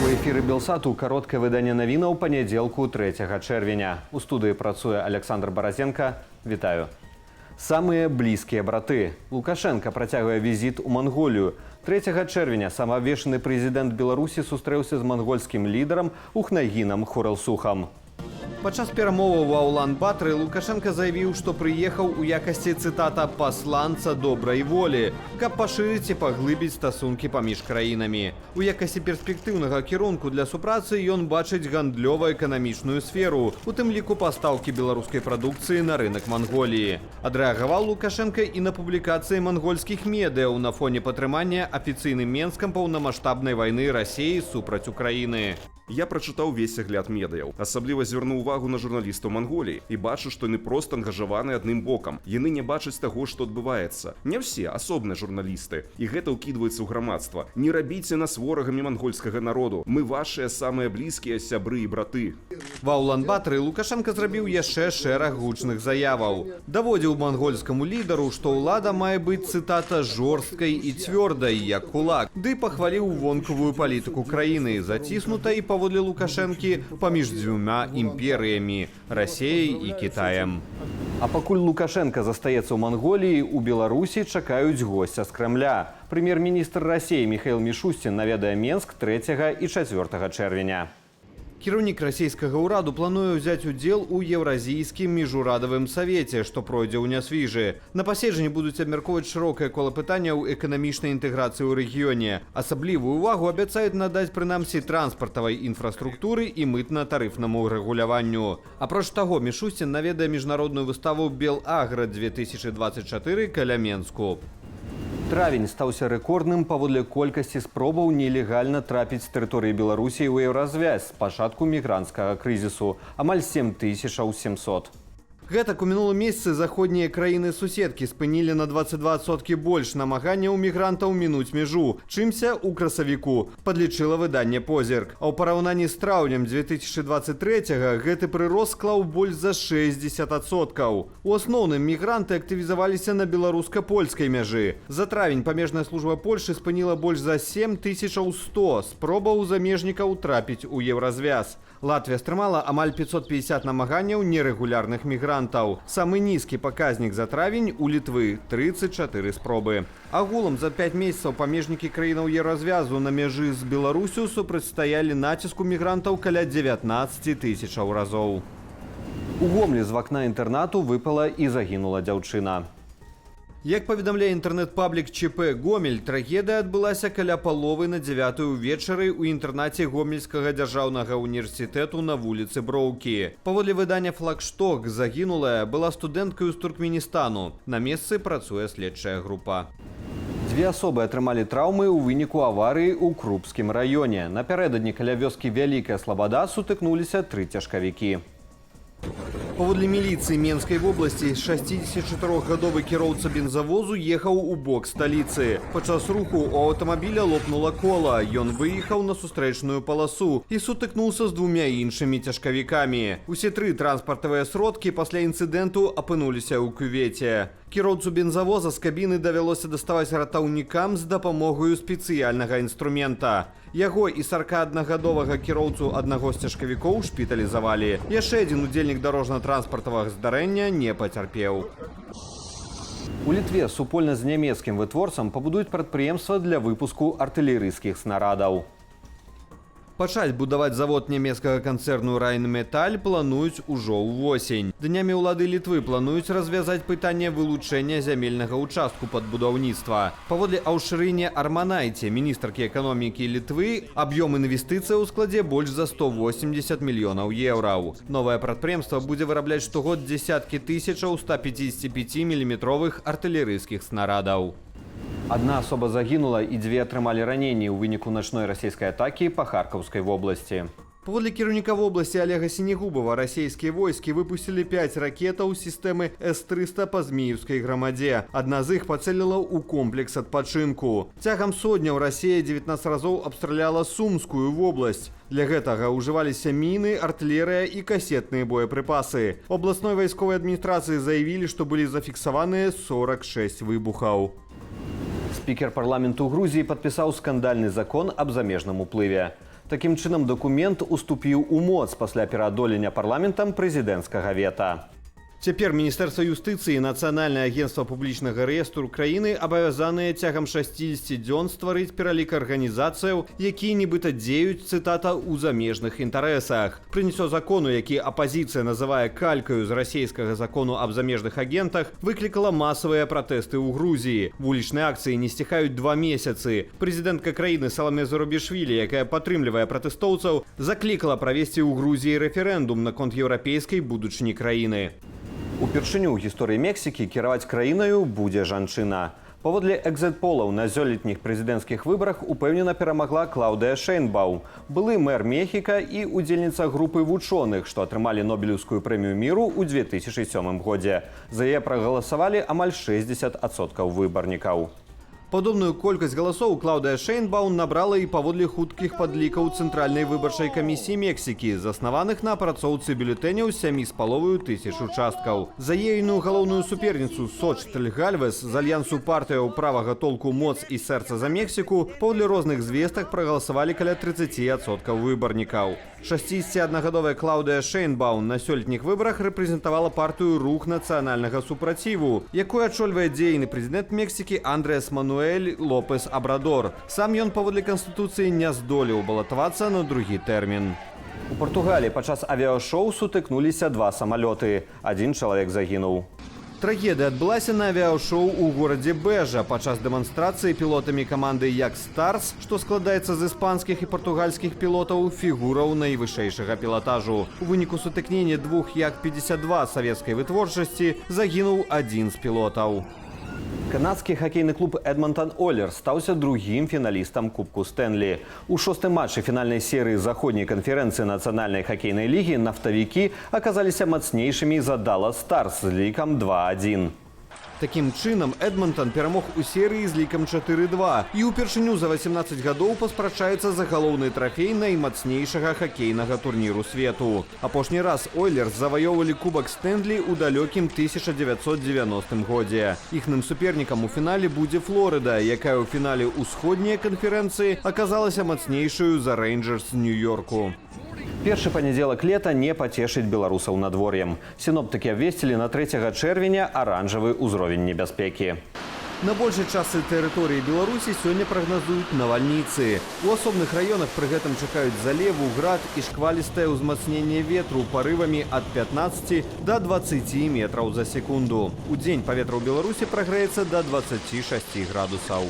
У эфіры Белсату кароткае выданне навінаў панядзелку, 3 чэрвеня. У студыі працуе Аляксандр Баразенка. Вітаю. Самыя блізкія браты. Лукашэнка працягвае візіт у Манголію. 3 чэрвеня самаабвешчаны прэзідэнт Беларусі сустрэўся з мангольскім лідарам Ухнайгінам Хурэлсухам. Падчас перамоваў ва Улан-Батары Лукашэнка заявіў, што прыехаў у якасці, цытата, «пасланца добрай волі», каб пашырыць і паглыбіць стасункі паміж краінамі. У якасці перспектыўнага кірунку для супрацы ён бачыць гандлёва-эканамічную сферу, у тым ліку пастаўкі беларускай прадукцыі на рынок Манголіі. Адрэагаваў Лукашэнка і на публікацыі мангольскіх медыяў на фоне падтрымання афіцыйным Менскам паўнамасштабнай вайны Расеі супраць Украіны. Я прачытаў увесь агляд медыяў, асабліва звярнуў увагу на журналістаў Манголіі і бачу, што яны проста ангажаваны адным бокам. Яны не бачаць таго, што адбываецца. Не ўсе, асобныя журналісты. І гэта ўкідваецца ў грамадства. Не рабіце нас ворагамі мангольскага народу. Мы вашыя самыя блізкія сябры і браты. Ва Улан-Батары Лукашэнка зрабіў яшчэ шэраг гучных заяваў. Даводзіў мангольскаму лідару, што ўлада мае быць, цытата, «жорсткай і цвёрдай, як кулак». Ды пахваліў вонкавую палітыку краіны, заціснутай, паводле Лукашэнкі, паміж дзвюма імперыямі – Расеяй і Кітаем. А пакуль Лукашэнка застаецца ў Манголіі, у Беларусі чакаюць госця з Крамля. Прэм'ер-міністр Расеі Міхаіл Мішусцін наведае Менск 3 і 4 чэрвеня. Кіраўнік расійскага ўраду плануе ўзяць удзел у Еўразійскім міжурадавым савеце, што пройдзе ў Нясвіжы. На паседжанні будуць абмяркоўваць шырокае кола пытанняў эканамічнай інтэграцыі ў рэгіёне. Асаблівую увагу абяцаюць надаць прынамсі транспартавай інфраструктуры і мытна-тарыфнаму рэгуляванню. Апроч таго, Мішусцін наведае міжнародную выставу «Белагра 2024» каля Менску. Травень стаўся рэкордным паводле колькасці спробаў нелегальна трапіць з тэрыторыі Беларусі ў Еўразвяз з пачатку мігранцкага крызісу – амаль 7700. Гэтак, у мінулым месяцы заходнія краіны-суседкі спынілі на 22% больш намаганняў мігрантаў мінуць мяжу, чымся ў красавіку, падлічыла выданне «Позірк». А ў параўнанні з траўнем 2023 гэты прырост склаў больш за 60%. У асноўным мігранты актывізаваліся на беларуска-польскай мяжы. За травень памежная служба Польшы спыніла больш за 7100 спробаў замежнікаў трапіць у Еўразвяз. Латвія стрымала амаль 550 намаганняў нерэгулярных мігрантаў. Самы нізкі паказнік за травень у Літвы – 34 спробы. Агулам за 5 месяцаў памежнікі краінаў Еўразвязу на мяжы з Беларуссю супрацьстаялі націску мігрантаў каля 19 тысячаў разоў. У Гомлі з вакна інтэрнату выпала і загінула дзяўчына. Як паведамляе інтэрнэт-паблік ЧП Гомель, трагедыя адбылася каля 8:30 ўвечары ў інтэрнаце Гомельскага дзяржаўнага універсітэту на вуліцы Броўкі. Паводле выдання «Флагшток», загінулая была студэнткаю з Туркменістану. На месцы працуе следчая група. Дзве асобы атрымалі траўмы ў выніку аварыі ў Крупскім раёне. Напярэдадні каля вёскі Вялікая Слабада сутыкнуліся тры цяжкавікі. Паводле міліцыі Менскай вобласці, 64-гадовы кіроўца бензавозу ехаў у бок сталіцы. Падчас руху у аўтамабіля лопнула кола. Ён выехаў на сустрэчную паласу і сутыкнуўся з двумя іншымі цяжкавікамі. Усе тры транспартавыя сродкі пасля інцыдэнту апынуліся ў кювеце. Кіроўцу бензавоза з кабіны давялося даставаць ратаўнікам з дапамогаю спецыяльнага інструмента. Яго і 41-гадовага кіроўцу аднаго з цяжкавікоў шпіталізавалі. Яшчэ адзін удзельнік дарожна-транспартавага здарэння не пацярпеў. У Літве супольна з нямецкім вытворцам пабудуюць прадпрыемства для выпуску артылерыйскіх снарадаў. Пачаць будаваць завод нямецкага канцэрну «Райнметаль» плануюць ужо ўвосень. Днямі ўлады Літвы плануюць развязаць пытанне вылучэння зямельнага ўчастку пад будаўніцтва. Паводле Аўшрыне Арманайце, міністркі эканомікі Літвы, аб'ём інвестыцыяў складзе больш за 180 мільёнаў еўраў. Новае прадпрыемства будзе вырабляць штогод дзесяткі тысячаў 155-міліметровых артылерыйскіх снарадаў. Адна асоба загінула і дзве атрымалі раненні ў выніку начной расійскай атакі па Харкаўскай вобласці. Паводле кіраўніка вобласці Алега Сінегубава, расійскія войскі выпусцілі 5 ракетаў сістэмы С-300 па Зміеўскай грамадзе. Адна з іх пацэліла ў комплекс адпачынку. Цягам содняў Расія 19 разоў абстраляла Сумскую вобласць. Для гэтага ўжываліся міны, артылерыя і касетныя боепрыпасы. У абласной вайсковай адміністрацыі заявілі, што былі зафіксаваныя 46 выбухаў. Спікер парламенту Грузіі падпісаў скандальны закон аб замежным уплыве. Такім чынам дакумент уступіў у моц пасля пераадолення парламентам прэзідэнцкага вета. Цяпер Міністэрства юстыцыі і Нацыянальнае агенцтва публічнага рэестру краіны абавязаныя цягам 60 дзён стварыць пералік арганізацыяў, якія нібыта дзеюць, цытата, у замежных інтарэсах. Прыняццё закону, які апазіцыя называе калькаю з расійскага закону аб замежных агентах, выклікала масавыя пратэсты ў Грузіі. Вулічныя акцыі не сціхаюць 2 месяцы. Прэзідэнтка краіны Саламе Зурабішвілі, якая падтрымлівае пратэстоўцаў, заклікала правесці ў Грузіі рэферэндум наконт еўрапейскай будучыні краіны. Упершыню ў гісторыі Мексікі кіраваць краінаю будзе жанчына. Паводле экзітполаў на сёлетніх прэзідэнцкіх выбарах упэўнена перамагла Клаўдыя Шэйнбаум, былы мэр Мехіка і удзельніца групы вучоных, што атрымалі Нобелеўскую прэмію міру ў 2007 годзе. За яе прагаласавалі амаль 60% выбарнікаў. Падобную колькасць галасоў Клаўдыя Шэйнбаум набрала і паводле хуткіх падлікаў Цэнтральнай выбарчай камісіі Мексікі, заснаваных на апрацоўцы бюлетэняў 7,5 тысяч участкаў. За ейную галоўную суперніцу Сочытль Гальвес з альянсу партыяў правага толку «Моц і сэрца за Мексіку» паводле розных звестак прагаласавалі каля 30% выбарнікаў. 61-гадовая Клаўдыя Шэйнбаум на сёлетніх выбарах рэпрэзентавала партыю «Рух нацыянальнага супраціву», якую ачольвае дзейны прэзідэнт Мексікі Андрэс Мануэль Лопес Абрадор. Сам ён паводле канстытуцыі не здолеў балатавацца на другі тэрмін. У Португаліі падчас авіашоу сутыкнуліся два самалёты. Адзін чалавек загінуў. Трагедыя адбылася на авіашоу ў горадзе Бэжа падчас дэманстрацыі пілотамі каманды Як Старс, што складаецца з іспанскіх і партугальскіх пілотаў, фігураў найвышэйшага пілатажу. У выніку сутыкнення двух Як-52 савецкай вытворчасці загінуў адзін з пілотаў. Канадскі хакейны клуб «Эдмонтон Ойлерс» стаўся другім фіналістам Кубку Стэнлі. У шостым матчы фінальнай серыі Заходняй канферэнцыі Нацыянальнай хакейнай лігі нафтавікі аказаліся мацнейшымі за «Даллас Старс» з лікам 2-1. Такім чынам, «Эдмонтон» перамог у серыі з лікам 4-2 і ўпершыню за 18 гадоў паспрачаецца за галоўны трафей наймацнейшага хакейнага турніру свету. Апошні раз «Ойлерс» заваёўвалі Кубак Стэнлі ў далёкім 1990 годзе. Іхным супернікам у фінале будзе «Флорыда», якая ў фінале Усходняй канферэнцыі аказалася мацнейшаю за «Рэйнджэрс» Нью-Йорку. Першы панядзелак лета не пацешыць беларусаў надвор'ем. Сіноптыкі абвесцілі на 3 чэрвеня аранжавы ўзровень небяспекі. На большай частцы тэрыторыі Беларусі сёння прагназуюць навальніцы. У асобных раёнах пры гэтым чакаюць залеву, град і шквалістае ўзмацненне ветру парывамі ад 15 до 20 метраў за секунду. Удзень паветра ў Беларусі прагрэецца да 26 градусаў.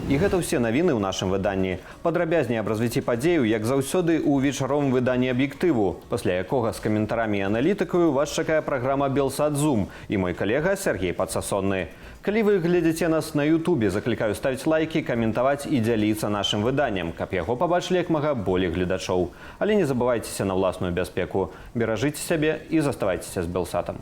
І гэта ўсе навіны ў нашым выданні. Падрабязней аб развіцці падзеяў, як заўсёды, у вечаровым выданні «Аб'ектыву», пасля якога з каментарамі і аналітыкаю вас чакае праграма «Белсат Зум» і мой калега Сяргей Падсасонны. Калі вы глядзіце нас на Ютубе, заклікаю ставіць лайкі, каментаваць і дзяліцца нашым выданнем, каб яго пабачылі як мага болей гледачоў. Але не забывайцеся на ўласную бяспеку. Беражыце сябе і заставайцеся з «Белсатам».